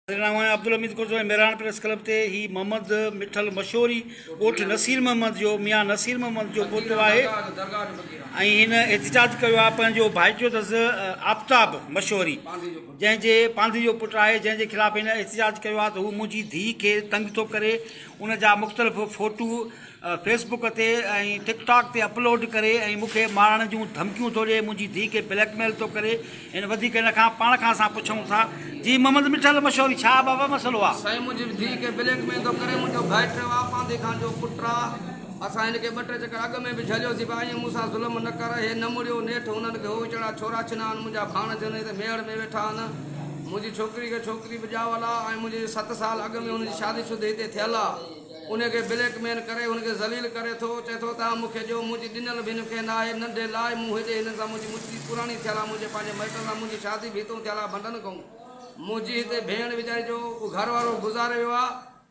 آئون آهيان Abdul Hamid Khoso ۽ Mehran press club تي هي محمد مٺل مشوري ڳوٺ نصير محمد جو ميان نصير محمد جو پوتو آهي ۽ هن احتجاج ڪيو آهي پنهنجو ڀائٽيو اٿس آفتاب مشوري جنهن جي پانڌي جو پٽ آهي جنهن جي خلاف هن احتجاج ڪيو آهي ته هو منهنجي ڌيء کي تنگ ٿو ڪري ان جا مختلف فوٽو فيس بڪ تي ۽ ٽڪ ٽاڪ تي اپلوڊ ڪري ۽ مون کي مارڻ جون ڌمڪيون ٿو ڏئي منهنجي ڌيء کي بليڪ ميل ٿو ڪري هن وڌيڪ هن کان پاڻ کان اسان پڇون ٿا جي محمد مٺل مشوري ڇا بابا مسئلو آ. سائين منهنجي ڌيء کي بليڪ ميل ٿو ڪري منهنجو ڀائٽيو آ پانڌي خان جو پٽ آ اسان هن کي ٻه ٽي چڪر اڳ ۾ به جهليوسين ڀا ائين مون سان ظلم نه ڪر هي نه مڙيو نيٺ هنن کي هو وچڙا ڇورا ڇنا آهن منهنجا ڀاڻج هن هتي ميهڙ ۾ ويٺا آهن منهنجي ڇوڪري کي ڇوڪري به ڄاول آ ۽ منهنجي ست سال اڳ ۾ هن جي شادي شدي هتي ٿيل آ. ان کي بليڪ مين ڪري هن کي ذليل ڪري ٿو، چئي ٿو توهان مون کي ڏيو، منهنجي ڏنل به هن کي ناهي، ننڍي لاء مون هيڏي هنن سان منهنجي مچي پراڻي ٿيل آ، منهنجي پنهنجي مائٽن سان منهنجي شادي به هتئون ٿيل آ ڀنڊن کئون. منهنجي هتي ڀيڻ ويچاري جو گهر وارو گذاري ويو آ،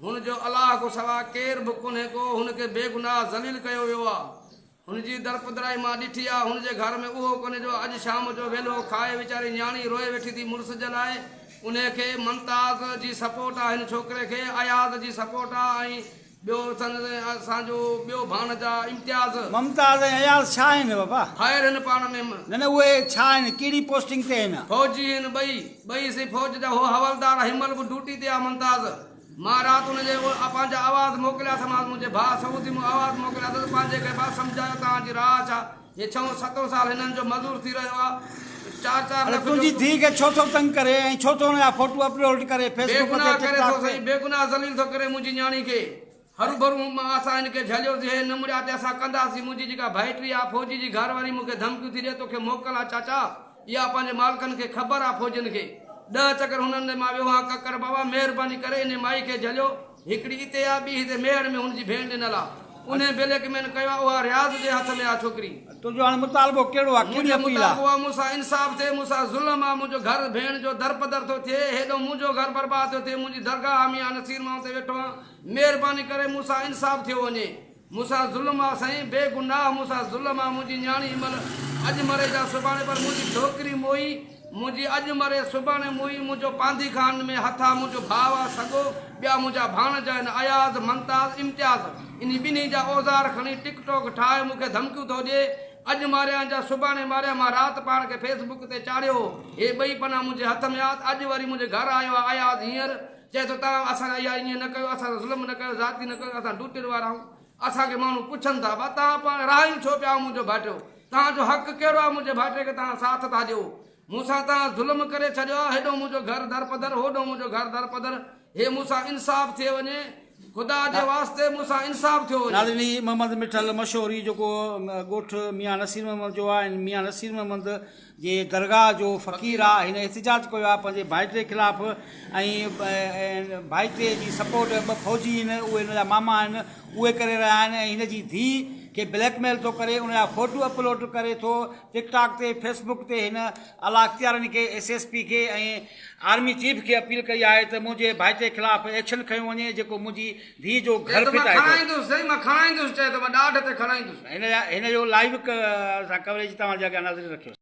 هن جو الله کان سوا ڪير به ڪونهي ڪو، هن کي بيگناهه ذليل ڪيو ويو آ. هن جي درپدرائي مان ڏٺي آ، هن جي گهر ۾ اهو ڪونهي جو اڄ شام جو ويلو کائي ويچاري نياڻي روئي ويٺي ٿي مڙس جي لاء انهي کي ممتاز جي سپورٽ آ هن ڇوڪري کي اياز جي سپورٽ آ ۽ ٻيو اسان جو ٻيو ڀاڻج آ امتياز. ممتاز ۽ اياز ڇا آهن بابا؟ ڀائر هن پاڻ ۾. نه نه اهي ڇا آهن ڪهڙي پوسٽنگ تي آهن؟ فوجي هن ٻئي ٻئي سي فوج جا هو حوالدار آ هن مهل به ڊوٽي تي آ ممتاز. مان رات ان جي پنهنجا آواز موڪليا اٿمانس منهنجي ڀاء سعودي مون آواز موڪليا اٿس پنهنجي کي ڀاء سمجهايو توهان جي راء ڇا هي ڇهون ستون سال هنن جو مزور ٿي رهيو آ چار چار اڙي لک جو تنهنجي ڌيء کي ڇو ٿو تنگ ڪري ۽ ڇو ٿو ان جا فوٽو اپلوڊ ڪري فيس بڪ تي بيگناهه ٽڪ ڪري ٿو ٽاڪ تي. سائين بيگناهه ذليل ٿو ڪري منهنجي نياڻي کي هروڀرو مان اسان هن کي جهليوسين هي نه مڙيا تي اسان ڪنداسين منهنجي جيڪا ڀائٽي آ فوجي جي گهر واري مون کي ڌمڪيون ٿي ڏي توکي موڪل آ چاچا اها پنهنجي مالڪن کي خبر آ فوجين کي ڏهه چڪر هنن ڏي مان ويو هان ڪڪڙ بابا مهرباني ڪري انهي مائي کي جهليو هڪڙي اتي آ ٻي هتي ميهڙ ۾ هن جي ڀيڻ ڏنل آ انهي بليڪ مين ڪيو آ اها رياض جي هٿ ۾ آ ڇوڪري. تنهنجو هاڻي مطالبو ڪهڙو آ ڪهڙي منهنجو اپيل آ. مطالبو آ مون سان انصاف ٿئي مون سان ظلم آ منهنجو گهر ڀيڻ جو درپدر ٿو ٿئي هيڏو منهنجو گهر برباد ٿيو ٿئي منهنجي درگاهه آ ميان نصير مان اتي ويٺو آن مهرباني ڪري مون سان انصاف ٿيو وڃي. مون سان ظلم آ سائين بي گناھ مون سان ظلم آ منهنجي نياڻي هن مهل اڄ مري جا سڀاڻي پر منهنجي ڇوڪري موئي منهنجي اڄ مري سڀاڻي موئي منهنجو پانڌي خان ۾ هٿ آ منهنجو ڀاء آ سڳو ٻيا منهنجا ڀاڻج آهن اياز ممتاز امتياز انهي ٻنهي جا اوزار کڻي ٽڪ ٽوڪ ٺاهي مون کي ڌمڪيون ٿو ڏي اڄ ماريان جا سڀاڻي ماريان مان رات پاڻ کي فيس بڪ تي چاڙهيو هو هي ٻئي پنا منهنجي هٿ ۾ آ ته اڄ وري منهنجي گهر آيو آ اياز هينئر چئي ٿو توهان اسان سان اها ائين نه ڪيو، اسان سان ظلم نه ڪيو، زيادتي نه ڪيو، اسان ڊوٽين وارا آهيون، اسان کي ماڻهو پڇن ٿا ڀا توهان پاڻ رهايون ڇو پيا آهيو منهنجو ڀائٽيو، توهان جو حق ڪهڙو آهي منهنجي ڀائٽي کي توهان ساٿ ٿا ڏيو، مون سان توهان ظلم ڪري ڇڏيو آهي، هيڏو منهنجو گهر درپدر، هوڏو منهنجو گهر درپدر، هي مون سان انصاف ٿئي وڃي، خدا جي واسطي مون سان انصاف ٿيو وڃي. ناظرين هي محمد مٺل مشهوري جيڪو ڳوٺ ميان نصير محمد جو آهي ۽ ميان نصير محمد جي درگاهه جو فقير آ هن احتجاج ڪيو آ پنهنجي ڀائٽي خلاف ۽ ڀائٽي جي سپورٽ ٻه فوجي آهن اهي هن جا ماما آهن اهي ڪري رهيا آهن ۽ هن جي ڌيء کي بليڪ ميل ٿو ڪري ان جا فوٽو اپلوڊ ڪري ٿو ٽڪ ٽاڪ تي فيس بڪ تي هن اعليٰ اختيارين کي ايس ايس پي کي ۽ آرمي چيف کي اپيل ڪئي آهي ته منهنجي ڀائٽي خلاف ايڪشن کنيو وڃي جيڪو منهنجي ڌيء جو چئي گهر ٿو مان ڦٽائي ٿو. کڻائيندس سائين مان کڻائيندس چئي ٿو مان ڏاڍ تي کڻائيندس. هن جو لائيو اسان ڪوريج توهان جي اڳيان ناظرين رکيوسين.